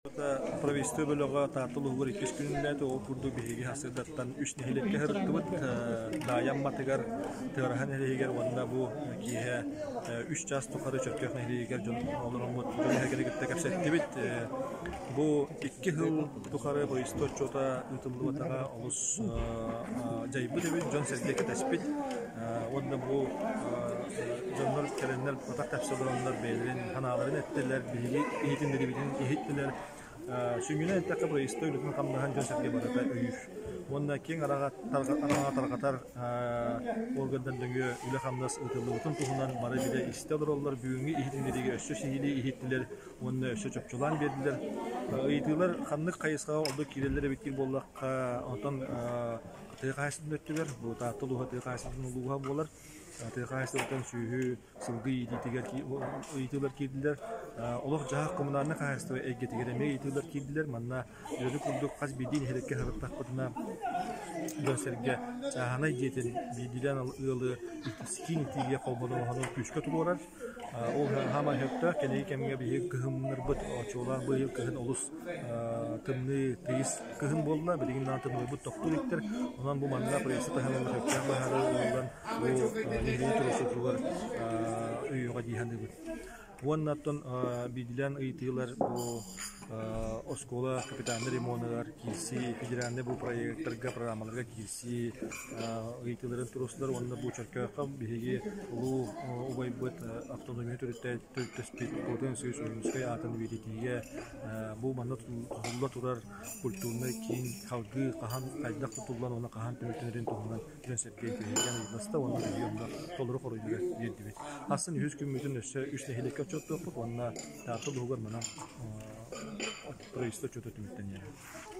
Правительство бөлөҕө Таатта улууһугар иккис күнүнээти ол курдук биһиги сарсыардаттан үс нэһилиэккэ сырыттыбыт. Даайа Амматыгар, Тыараһа нэһилиэгэр уонна бу киэһэ үс чаас тухары Чөркөөх нэһилиэгэр дьон олороммут дьон эһэгэри кытта кэпсэттибит. Бу икки сыл тухары правительство отчуота ыытыллыбатаҕа олус дьайбыт эбит, дьон-сэргэ кэтэспит. Уонна бу дьоннор кэлэннэр атах тэпсэ олороннор бэйэлэрин санааларын эттилэр, биһиги иһитиннэрибитин иһиттилэр. Сүнньүнэн эттэххэ, правительство үлэтин хамнаһын дьон-сэргэ барыта өйүүр. Уонна киэҥ араҥа тарҕатар органнар нөҥүө үлэ-хамнас ыытыллыбытын туһунан бары билэ истэ олороллор. Бүгүҥҥү иһитиннэриигэ өссө сиһилии иһиттилэр уонна өссө чопчулаан биэрдилэр. Ыйытыылар ханнык хайысхаҕа ордук киирэллэр эбит диир буоллахха, онтон тыа хаһаайыстыбатын өттүгэр бу Таатта улууһа тыа хаһаайыстыбатын улууһа буолар. Тыа хаһаайыстыбаттан сүөһү, сылгы иитиитигэр ыйытыылар киирдилэр. Олох-дьаһах коммунальнай хаһаайыстыба эйгэтигэр эмиэ ыйытыылар киирдилэр. Манна үөрүү курдук хас биирдии нэһилиэккэ сырыттахпытына дьон-сэргэ чааһынай дьиэтин биирдиилээн ыалы киин итиигэ холбонуоһунун күүскэ туруорар. Ол саамай сөптөөх кэнники кэмҥэ биһиги кыһыннарбыт очуолаах быйыл кыһын олус тымныы тыйыс кыһын буолла. Билигин даҕаны тымныйбыт тохтуу иликтэр. Онон бу манна правительство таһынан сөптөөх быһаарыы ылыллан бу нэһилиэнньэ туруорсуутугар өйүөҕэ дии саныыбын. Уонна оттон биирдиилээн ыйытыылар бу оскуола капитальнай ремоныгар киирсии, федеральнай бу проектарга, программаларга киирсии ыйытыыларын туруорсулар уонна бу Чөркөөххө биһиги улуу убайбыт автономия төрүттэспит Платон Алексеевич Ойуунускай аатын үйэтитиигэ бу манна тутулла турар культурнай киин салгыы хаһан хайдах тутуллан уонна хаһан түмүктэнэрин туһунан дьон-сэргэ интэриэһиргээн ыйыталаста уонна биһиги онно толору хоруйдары биэрдибит. Ахсын үһүс күммүтүн өссө үс нэһилиэккэ отчуоттуохпут уонна Таатта улууһугар манан правительство отчуота түмүктэниэҕэ.